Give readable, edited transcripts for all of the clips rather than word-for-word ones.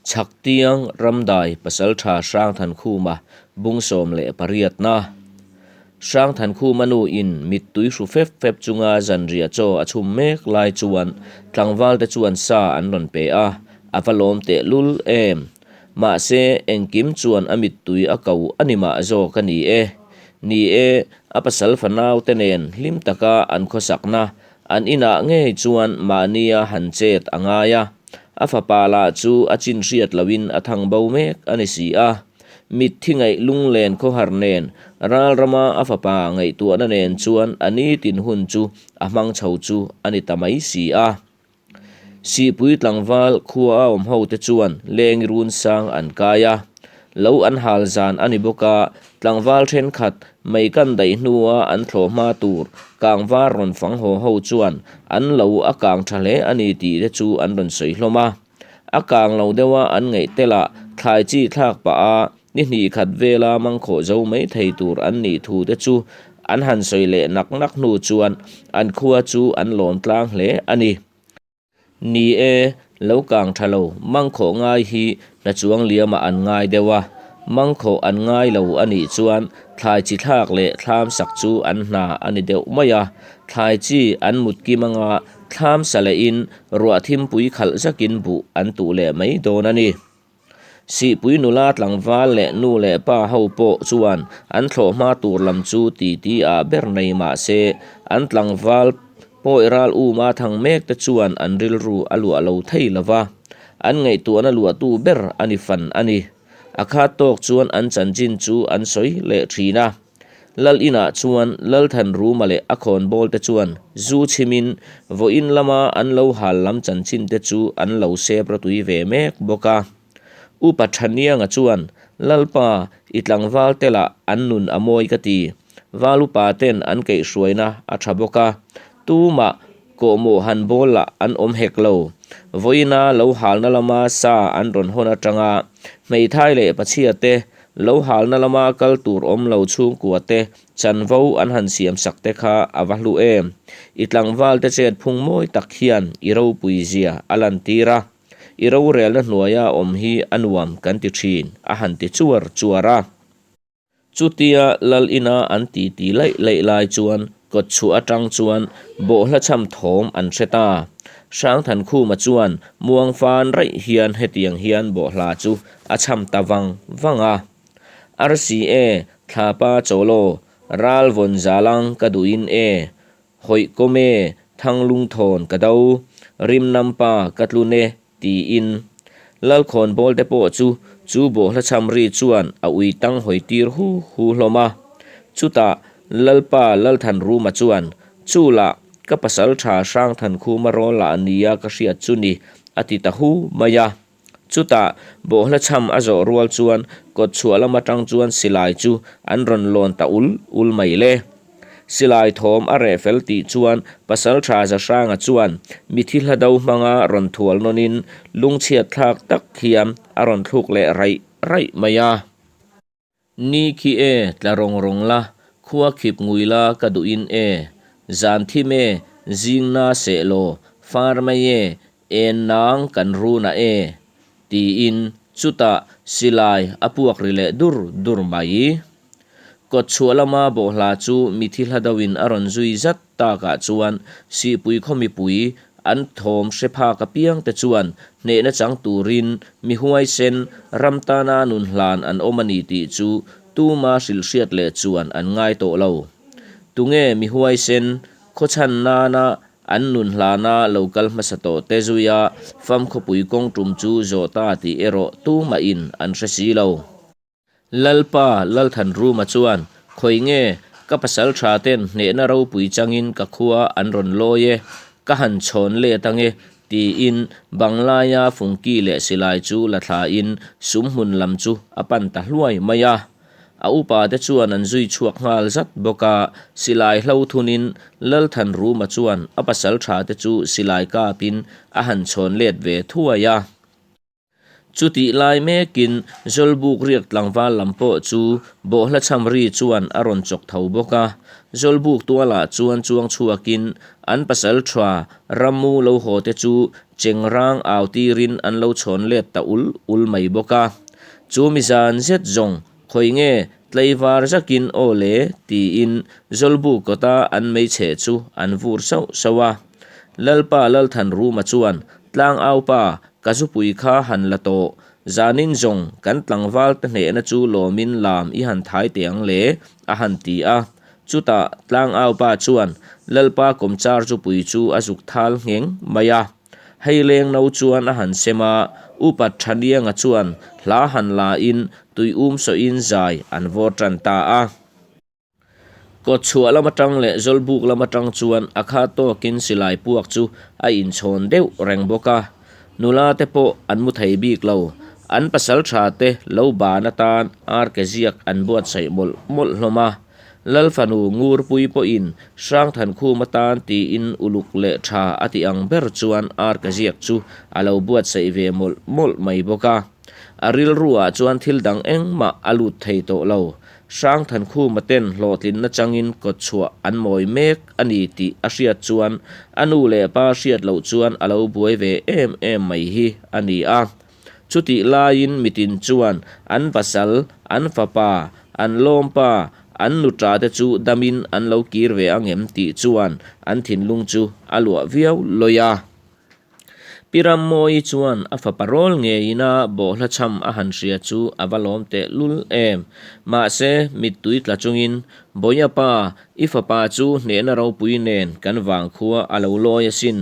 Chhaktiang Ramdai Pasaltha Hrangthankhuma bung 18na. Hrangthankhuma nu in mittui hru fep fep chunga zanriah chaw a chhum mek lai chuan tlangvalte chuan sa an rawn pe a, a va lawm tehlul em. Mahse, engkim chuan a mittui a ko a ni mah zawk a ni e. Ni e, a pasal fanau te nen hlim taka an khawsakna an inah ngei chuan mahnia han chet a ngai a. A fapa lah chu a chin hriat lohin a thang bo mek a ni si a. Mitthi ngaih lunglen khawhar nen, ralrama a fapa ngaihtuahna nen chuan a nitin hun chu a hmang chho chu a ni ta mai si a. Sihpui tlangval khua a awm ho te chuan leng run sang an kai a, lo an hal zan a ni bawk a, tlangval thenkhat mei kan daih hnua an thlawh hma tur kangvar rawn fang haw ho chuan an lo a kang tha hle a ni tih te chu an rawn sawi hlawm a. A kang lo deuha an ngaih telah thlai chi thlak pah a ni hnih khat vela mangkhawh zo mai thei tur an nih thu te chu an han sawi leh nak nak hnu chuan an khua chu an lawm tlang hle a ni. Ni e, lo kang tha lo, mangkhawh ngai hi hna chuang liamah an ngai deuh a, mangkhawh an ngai lo a nih chuan thlai chi thlak leh thlam sak chu an hna a ni deuh mai a, thlai chi an mut kim anga thlam sa lehin ruah thimpui khalh zakin buh an tuh leh mai dawn a ni. Sihpui nula tlangval leh nu leh pa ho pawh chuan an thlawh hma tur lam chu titi ah ber nei mah se, an tlangval pawi ral uma thang mek te chuan an rilru a luah lo thei lo va, an ngaihtuahna luahtu ber a ni fan a ni. A khat tawk chuan an chanchin chu an sawi leh thin a. Lal inah chuan Lalthanruma leh a khawnbawl te chuan zu chhimin vawiin lama an lo hal lam chanchin te chu an lo sep rawtui ve mek bawk a. Upa Thanianga chuan, Lalpa, i tlangval te lah an nun a mawi ka ti. Val upa ten an keihhruaina a tha bawk a, tumah kawhmawh han bawl lah an awm hek lo. Vawiina lo halna lama sa an rawn hawn atanga hmeithai leh pachhia te Lo halna lama kal tur awm lo chhungkua te chanvo an han siam sak te kha a va hlu em. I tlangval te chet phung mawi tak hian i ropui zia a lantir a, i rorelna hnuaia awm hi a nuam kan ti thin, a han ti chuar chuar a. Chutia lal ina an titi laih laih lai chuan Kawtchhuah atang chuan bawhhla chham thawm an hre ta. Hrangthankhuma chuan muang fan raih hian hetiang hian bawhhla chu a chham ta vang vang a. Arsi e, thlapa chawlaw, ral vawn zalang ka duhin e, hawih kawm e, thanglungthawn ka do, rimnampa ka tlun e, tiin Lalkhawn bawl te pawh chu chu bawhhla chham ri chuan a ui tang hawi tir hu hu hlawm a. Chutah Lalpa Lalthanruma chuan, Chu lah, ka pasal tha Hrangthankhuma rawl lah nia ka hriat chu ni, a ti ta hu mai a. Chutah bawhhla chham a zawh rual chuan kawtchhuah lam atang chuan silai chu an rawn lawn ta ul ul mai le. Silai thawm a reh fel tih chuan Pasalṭha Zahranga chuan mithi hla do hmanga rawn thual nawnin lungchhiat thlak tak hian a rawn thluk leh raih raih mai a. Ni khi e, tla rawng rawng la, khua khip ngui la ka duhin e, zan thim e, zing na seh law, far mai e, en nang kan run ah e, tiin chutah silai a puak ri leh dur dur mai. Kawtchhuah lama bawhhla chu mithi hla deuhin a rawn zui zat takah chuan Sihpui khaw mipui an thawm hre phak apiang te chuan hnehna chang turin mi huaisen ram tana nun hlan an awm a ni tih chu tuma hrilhhriat leh chuan an ngai tawh lo. Tunge mi huaisen khawchhan nana an nun hlana lo kal hmasa tawh te zuia famkhawpui kawng tum chu zawh ta tih erawh tumahin an hre si lo. Lalpa Lalthanruma chuan, Khawi nge, ka pasal tha ten hnehna ropui changin ka khua an rawn lawi e, ka han chhawn let ange, tiin Banglaia fungki leh silai chu la thlain sumhmun lam chu a pan ta hluai mai a. A upa te chuan an zui chhuak nghal zat bawk a, silai hlo thunin Lalthanruma chuan a pasal tha te chu silai kapin a han chhawn let ve thuai a. Chutih lai mekin Zawlbuk riak tlangval lam pawh chu bawhhla chham ri chuan a rawn chawk tho bawk a. Zawlbuk tualah chuan chuang chhuakin an pasal tha rammu lo haw te chu chengrang au tirin an lo chhawn let ta ul ul mai bawk a. Chu mi zan zet zawng khawi nge tleivar zakin aw le tiin Zawlbuk kawta an meichhe chu an vur sauh sauh a. Lalpa Lalthanruma chuan Tlangaupa ka zupui kha han la tawh, zanin zawng kan tlangval te hnehna chu lawmin lam i han thai teh ang le, a han ti a. Chutah Tlangaupa chuan Lalpa kawmchar zupui chu a zuk thal ngheng mai a. Hei leng no chuan a han sem a, Upa Thanianga chuan hla han la in tui um sawhin zai an vawr tan ta a. Kawtchhuah lam atang leh Zawlbuk lam atang chuan a kha tawkin silai puak chu a inchhawn deuh reng bawk a. Nula te pawh an mu thei bik lo. An pasal tha te lo ban atan arke ziak an buatsaih mawlh mawlh hlawm a. Lal fanu Ngurpui pawhin Hrangthankhum atan tiin uluk leh tha a tih ang ber chuan arke ziak chu a lo buatsaih ve mawlh mawlh mai bawk a. A rilruah chuan thil dang engmah a lut thei tawh lo. Hrangthankhuma ten hlawhtlinna changin kawtchhuah an mawi mek a ni tih a hriat chuan a nu leh pa hriat loh chuan a lo buai ve em em mai hi a ni a. Chutih laiin mitin chuan an pasal, an fapa, an lawmpa, an nuṭa te chu damin an lo kir ve angem tih chuan an thinlung chu a luah viau lawi a. Pi Rammawii chuan a fapa rawl ngeiin a bawhhla chham a han hria chu a va lawm teh lul em. Mahse, mittui tla chungin, Bawiha pa, i fapa chu hnehna ropui nen kan vangkhua a lo lawi asin.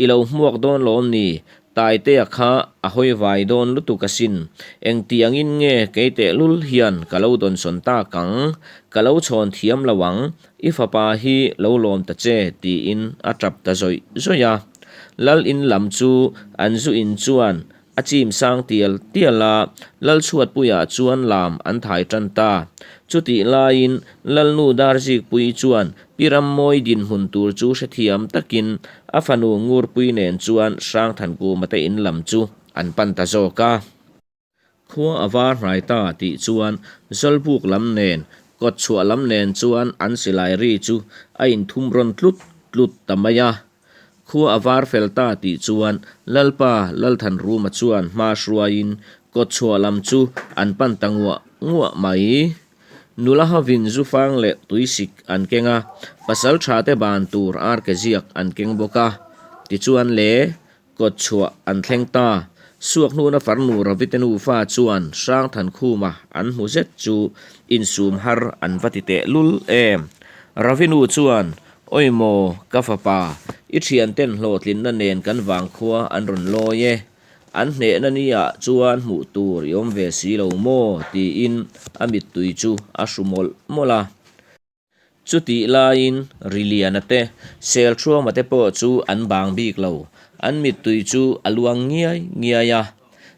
I lo hmuak dawn lawm ni? Taitea kha a hawi vai dawn lutuk asin. Engtiangin nge kei tehlul hian ka lo dawnsawn tak ang? Ka lo chhawn thiam lo ang. I fapa hi lo lawm ta che, tiin a tap ta zawih zawih a. Lal in lam chu an zu in chuan a chim sang tial tial a, Lal chhuatpuiah chuan lam an thai tan ta. Chutih laiin Lalnu Darzikpuii chuan Pi Rammawi dinhmun tur chu hrethiam takin a fanu Ngurpui nen chuan Hrangthankuma te in lam chu an pan ta zawk a. Khua a var hnai ta tih chuan Zawlbuk lam nen, kawtchhuah lam nen chuan an silai ri chu a inthum rawn tlut tlut ta mai a. Khua a var fel ta tih chuan Lalpa Lalthanruma chuan hma hruaiin kawtchhuah lam chu an pan ta nguah nguah mai. Nula hovin zufang leh tuisik an keng a, pasal tha te ban tur arke ziak an keng bawk a. Tichuan le, Kawtchhuah an thleng ta. Suakhnuna farnu Ravite nufa chuan Hrangthankhuma an hmu zet chu insum har an va ti teh lul em. Ravi nu chuan, Awi maw, ka fapa, i thianten hlawhtlinna nen kan vangkhua an rawn lawi e. An hnehna nia chuan hmuh tur i awm ve si lo maw? tiin a mittui chu a hru mawlh mawlh a. Chutih laiin Riliana te, Selthruama te pawh chu an bang bik lo. An mittui chu a luang ngiai ngiai a.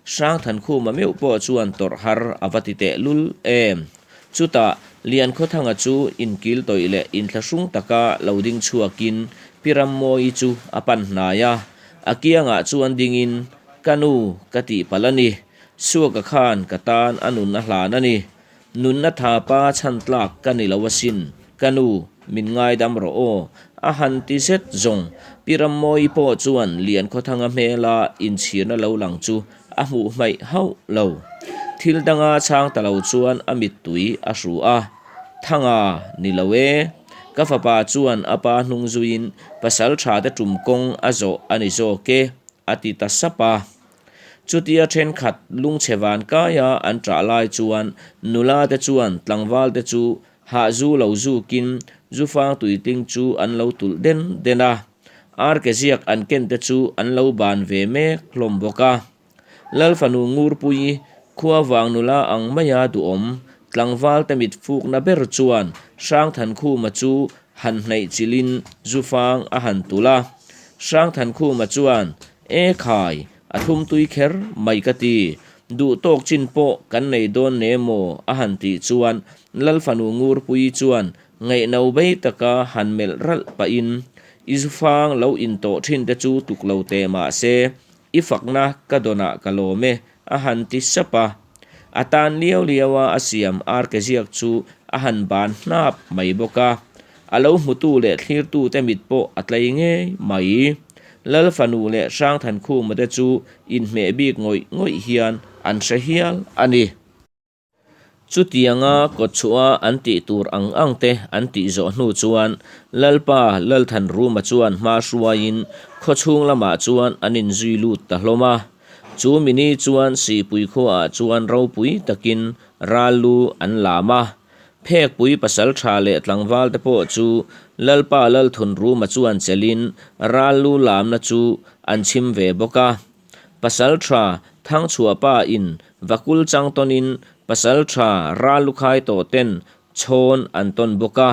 Hrangthankhuma meuh pawh chuan tawrh har a va ti teh lul em. Chutah Liankhawthanga chu inkil tawih leh inthlahrung taka lo ding chhuakin Pi Rammawii chu a pan hnai a. A kiangah chuan dingin, Ka nu, ka tihpalh a ni. Suaka khan ka tan a nun a hlan a ni. Nunna tha pa chhan tlak ka ni lo asin, ka nu, min ngaidam rawh aw, a han ti zet zawng. Pi Rammawii pawh chuan Liankhawthanga hmela inchhirna lo lang chu a hmuh hmaih hauh lo. Thil danga chhang ta lo chuan a mittui a hru a, Thanga, ni lo e. Ka fapa chuan a pa hnung zuiin pasal tha te tum kawng a zawh a ni zawk e, a ti ta sap a. Chutia thenkhat lungchhe van kaia an ṭah lai chuan nula te chuan tlangval te chu hah zu lo zukin zufang tuitling chu an lo tulh den den a, arke ziak an ken te chu an lo ban ve mek hlawm bawk a. Lal fanu Ngurpuii khua vang nula ang maia duhawm tlangval te mit fukna ber chuan Hrangthankhuma chu han hnaih chilhin zufang a han tulh a. Hrangthankhuma chuan E khai, a thlum tui kher mai ka ti. Duh tawk chin pawh kan nei dawn ne maw? a han tih chuan Lal fanu Ngurpuii chuan ngaihno bei taka han melh ralh pahin, I zufang lo in tawh thin te chu tuk lo teh mah se, i fakna ka dawnah ka lawm e, a han ti sap a. A tan liau liau a a siam arkeziak chu a han ban hnap mai bawk a. A lo hmutu leh thlirtute mit pawh a tlei ngei mai. Lal fanu leh Hrangthankhuma te chu inhmeh bik ngawih ngawih hian an hre hial a ni. Chutianga kawtchhuah an tih tur ang ang te an tih zawh hnu chuan Lalpa Lalthanruma chuan hma hruaiin khawchhung lamah chuan an inzui lut ta hlawm a. Chu mini chuan Sihpui khuaah chuan ropui takin ral lu an lam a. Phekpui pasaltha leh tlangval te pawh chu Lalpa Lalthunruma chuan chelhin ral lu lamna chu an chhim ve bawk a. Pasaltha Thangchhuahpa in Vakul chang tawnin Pasaltha Ralukhai tawh ten chhawn an tawn bawk a.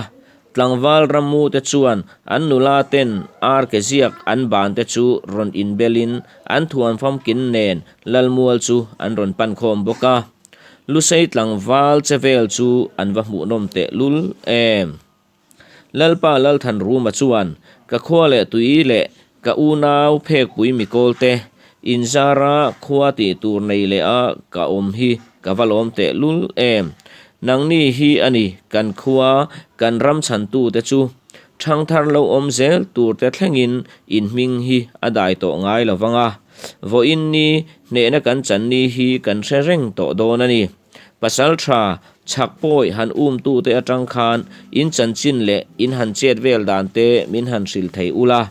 Tlangval rammu te chuan an nula ten ar ke ziak an ban te chu rawn inbelin an thuam famkin nen Lalmual chu an rawn pan khawm bawk a. Lusei tlangval che vel chu an va hmuhnawm tehlul em. Lalpa Lalthanruma chuan, Ka khua leh tui leh ka unau phekpui mikawlte, inzara khua tih tur nei leh a ka awm hi ka va lawm teh lul em. Nangni hi a ni kan khua, kan ram chhantute chu. Thangthar lo awm zel turte thlengin in hming hi a dai tawh ngai lo vang a. Vawiin ni hnehna kan channi hi kan hre reng tawh dawn a ni. Pasal tha chhak pawi han umtute atang khan in chanchin leh in han chet vel dan te min han hrilh thei ula,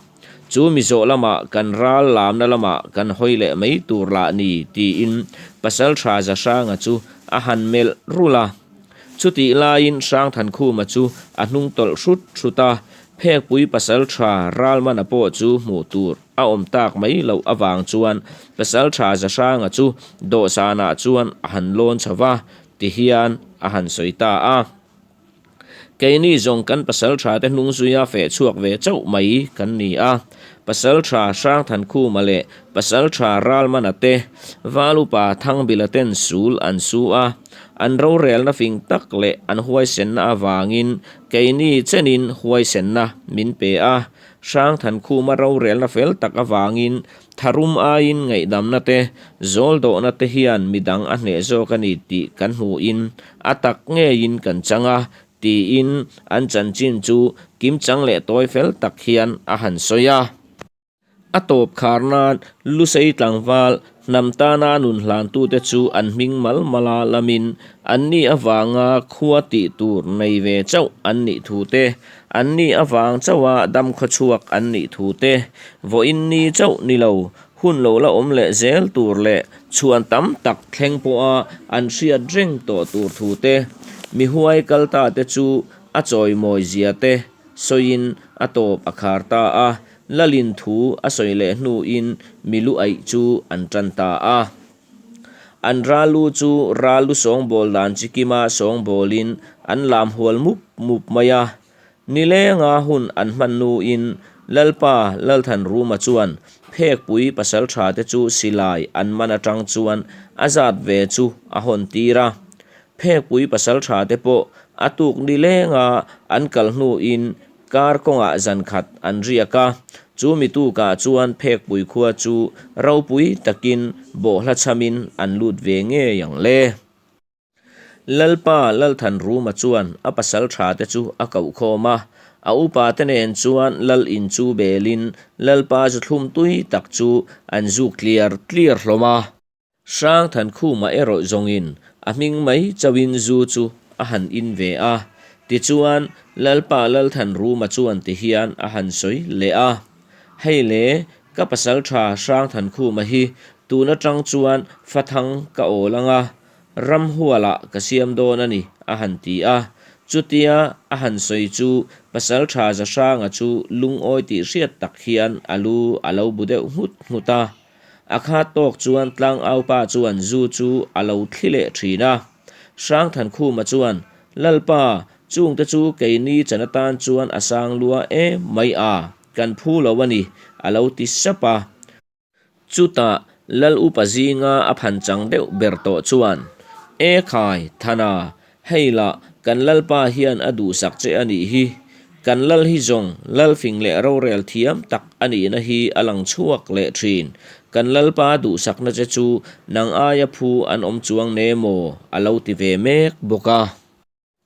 chu mi zawh lamah kan ral lamna lamah kan hawi leh mai tur lah ni tiin Pasal tha Zahranga chu a han melh rulh a. Chutih laiin Hrangthankhuma chu a hnung tawlh hrut hrut a, Phekpui Pasal tha Ralmana pawh chu hmuh tur A awm tak mai loh avang chuan Pasaltha Zahranga chu dawhsanah chuan a han lawn chho va, tihian a han sawi ta a. Keini zawng kan Pasaltha te hnung zuia feh chhuak ve chauh mai kan ni a. Pasaltha Hrangthankhuma leh Pasaltha Ralmana te Val upa Thangbila ten sul an su a, an rorelna fing tak leh an huaisenna avangin keini chenin huaisenna min pe a. Hrangthankhuma rorelna fel tak avangin tharum aiin ngaihdamna te, zawldawhna te hian midang a hneh zawk a ni tih kan hmuhin a tak ngeiin kan chang a, tiin an chanchin chu kimchang leh tawi fel tak hian a han sawi a. A tawp khar nan Lusei tlangval hnam tana nun hlantute chu an hming mal mala lamin anni avanga khua tih tur nei ve chauh an nih thu te, Anni avang chauha dam khawchhuak an nih thu te, vawiin ni chauh ni lo, hun lo la awm leh zel tur leh chhuan tam tak thleng pawha an hriat reng tawh tur thu te, mi huai kal ta te chu a chawimawi zia te sawiin a tawp a khar ta a, Lalin thu a sawi leh hnuin mi lu aih chu an tan ta a. An ralu chu ralu sawngbawl dan chi kima sawngbawlin an lam hual mup mup mai a. Nilenga hun an hman hnuin Lalpa Lalthanruma chuan Phekpui pasalthate chu silai an man atang chuan a zat ve chu a hawn tir a. Phekpui pasalthate pawh a tuk nilenga an kal hnuin Kar kawngah zan khat an riak a, chu mi tukah chuan Phekpui khua chu ropui takin bawhhla chhamin an lut ve ngei ang le. Lalpa Lalthanruma chuan a pasal tha te chu a koh khawm a, a upa te nen chuan Lal in chu belin Lalpa zu thlum tui tak chu an zuk tliar tliar hlawm a. Hrangthankhuma erawh zawngin a hming mai chauhin zu chu a han in ve a, tichuan Lalpa Lalthanruma chuan tihian a han sawi leh a, Hei le, ka pasaltha Hrangthankhuma hi tun atang chuan fathang ka awl ang a, ramhualah ka siam dawn a ni, a han ti a. Chutia a han sawi chu pasaltha Zahranga chu lungawi tih hriat tak hian a lu a lo bu deuh nghut nghut a. A khat tawk chuan tlangaupa chuan zu chu a lo thli leh thin a. Hrangthankhuma chuan, Lalpa, chungte chu keini chan atan chuan a sang lua em mai a, kan phu lo a ni, a lo ti sap a. Chutah Lal upa zinga a phan chang deuh ber tawh chuan, E khai, Thana, Hei lah, kan Lalpa hian a duhsak che a nih hi. Kan lal hi zawng lal fing leh rorel thiam tak a nihna hi a lang chhuak leh thin. Kan lalpa duhsakna che chu nang aia phu an awm chuang ne maw? a lo ti ve mek bawk a.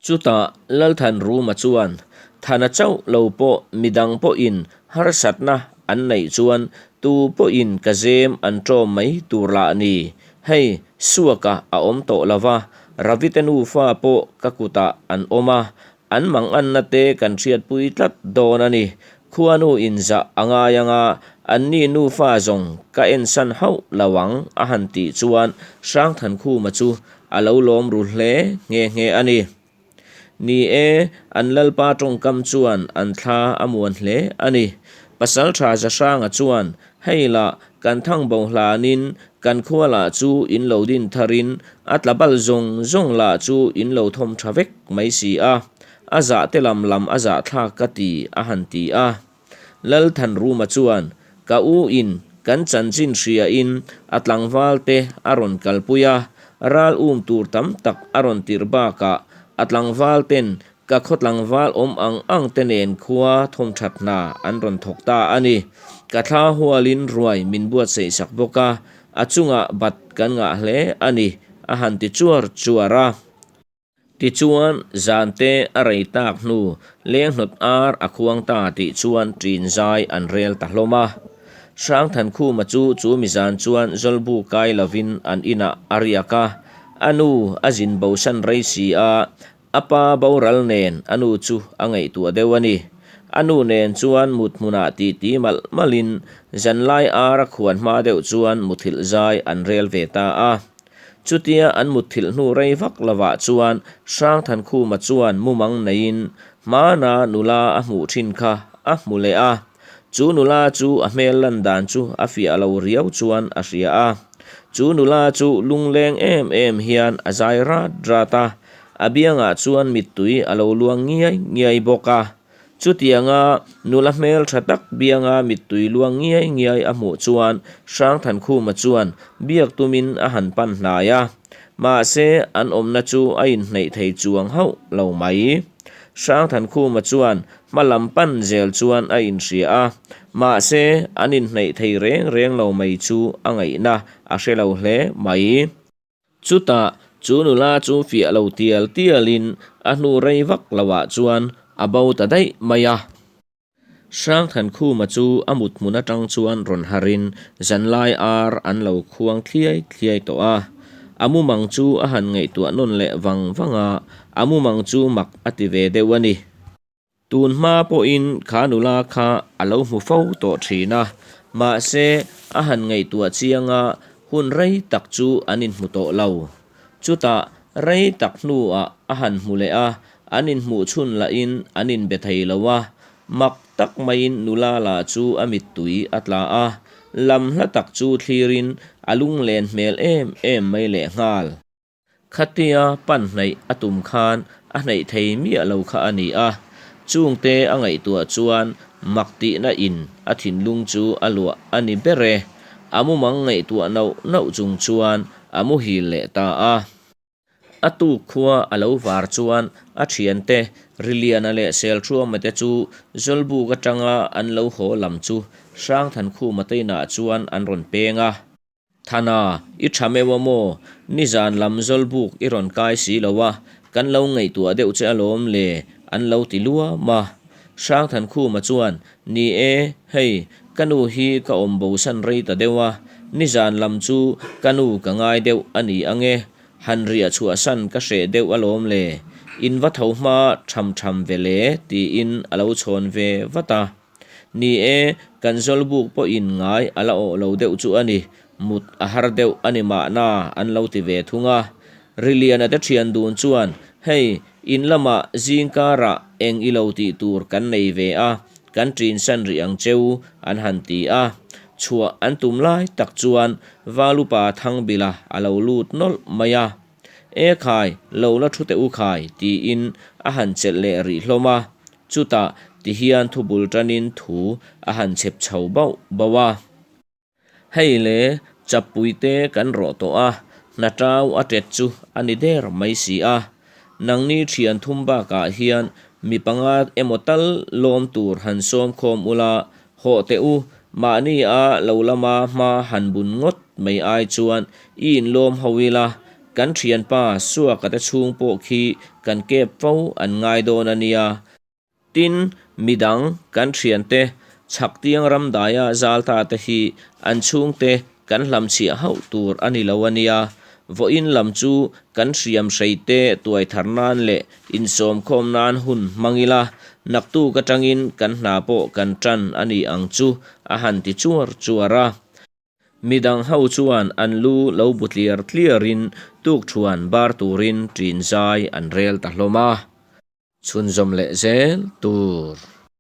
Chutah Lalthanruma chuan, Thana chauh lo pawh midang pawhin harsatna an neih chuan tu pawhin ka zem an ṭawm mai tur lah ni. Hei, Suaka a awm tawh lo va, Ravite nufa pawh ka kutah an awm a, an manganna te kan hriatpui tlat dawn a ni. Khuanu inzah a ngai anga anni nufa zawng ka ensan hauh lo ang a han tih chuan Hrangthankhuma chu A lo lawm ru hle nghe nghe a ni. Ni e, an Lalpa tawngkam chuan an thla a muan hle a ni. Pasaltha Zahranga chuan, Hei lah, kan thang bo hlanin kan khua lah chu in lo din tharin a tla bal zawng zawng lah chu in lo thawm tha vek mai si a, a zah te lam lam a zah thlak ka ti, a han ti a. Lalthanruma chuan, Ka u in kan chanchin hria in a tlangval te a rawn kalpui a, ral um tur tam tak a rawn tirh bakah a tlangval ten ka khaw tlangval awm ang ang te nen khua thawmthat hna an rawn thawk ta a ni. Ka thla hualin ruai min buatsaih sak bawk a, a chungah bat kan ngah hle a ni, a han ti chuar chuar a. Tichuan, zante a rei tak hnu lenghnawt ar a khuang ta tih chuan ṭin zai an rel ta hlawm a. Hrangthankhuma chu chu mi zan chuan Zawlbu kai lovin an inah a riak a, a nu a zin bosan rei si a, a pa boral nen a nu chu a ngaihtuah deuh a ni. A nu nen chuan mut hmunah titi malh malhin zanlai ar a khuan hma deuh chuan muthilh zai an rel ve ta a. Chutia an mutthilh hnu rei vak lovah chuan Hrangthankhuma chuan mumang neiin hmana nula a hmuh thin kha a hmu leh a. Chu nula chu a hmel lan dan chu a fiah lo riau chuan a hria a. Chu nula chu lungleng em em hian a zai rat rat a, a biangah chuan mittui a lo luang ngiai ngiai bawk a. Chutianga nula hmel tha tak bianga mittui luang ngiai ngiai a hmuh chuan Hrangthankhuma chuan biak tumin a han pan hnai a, mahse an awmna chu a inhneih thei chuang hauh lo mai. Hrangthankhuma chuan hma lam pan zel chuan a inhria a, mahse an inhneih thei reng reng lo mai chu a ngaihna a hre lo hle mai. Chutah chu nula chu fiah lo tial tialin a hnu rei vak loah chuan a bo ta daih mai a. Hrangthankhuma chu a mut hmun atang chuan rawn harin zanlai ar an lo khuang thliai thliai tawh a. A mumang chu a han ngaihtuah nawn leh vang vang a, a mumang chu mak a ti ve deuh a ni. Tun hma pawhin kha nula kha a lo hmu fo tawh thin a, mahse a han ngaihtuah chiang a, hun rei tak chu an inhmu tawh lo. Chutah rei tak hnuah a han hmu leh a, an inhmuh chhun lahin an inbe thei lo a, mak tak maiin nula lah chu a mittui a tla a, lam hla tak chu thlirin a lunglen hmel em em mai lehnghal. Khatia pan hnaih a tum khan a hnaih thei miah lo kha a ni a, chungte a ngaihtuah chuan mak tihna in a thinlung chu a luah a ni ber e. A mumang ngaihtuah nauh nauh chung chuan a muhil leh ta a. A tuk khua a lo var chuan a thiante Riliana leh Selthuama te chu Zawlbuk atanga an lo haw lam chu Hrangthankhuma te inah chuan an rawn peng a. Thana, i tha meuh a maw? Nizan lam Zawlbuk i rawn kai si lo a, kan lo ngaihtuah deuh che alawm le, an lo ti luam a. Hrangthankhuma chuan, Ni e, hei, ka nu hi ka awm bosan rei ta deuh a, nizan lam chu ka nu ka ngai deuh a ni ang e, han riah chhuahsan ka hreh deuh alawm le, in va tho hma tham tham ve le, tiin a lo chhawn ve vat a. Ni e, kan Zawlbuk pawhin ngai a la awh lo deuh chu a ni, mut a har deuh a ni mahna an lo ti ve thung a. Riliana te thian dun chuan, Hei, in lamah zing karah eng i lo tih tur kan nei ve a, kan ṭinsan rih ang cheu an han ti a. Chhuah an tum lai tak chuan Valupa Thangbila a lo lut nawlh mai a. E khai, lo la thu teh u khai, tiin a han chelh leh rih hlawm a. Chutah tihian thubul tanin thu a han chhep chho bauh bauh a. Hei le, chappuite kan rawh tawh a, hna tau a tet chu a ni der mai si a. Nangni thian thum bakah hian Mi panga emaw tal lawm tur han sawm khawm ula, hawh teh u, mahni a lo lama hma han bun ngawt mai ai chuan i inlawm ho ila, kan thianpa Suaka te chhung pawh khi kan kep fo an ngai dawn a nia. Tin, midang kan thiante Chhaktiang ramdaia zal ta te hi an chhungte kan hlamchhiah hauh tur a ni lo a nia. Vawiin lam chu kan hriam hreite tuai thar nan leh insawmkhawm nan hun hmang ila, naktuk atangin kan hna pawh kan tan a ni ang chu a han ti chuar chuar a. Midang ho chuan an lu lo bu tliar tliarin tukthuan bar turin ṭin zai an rel ta hlawm a. Chhunzawm leh zel tur.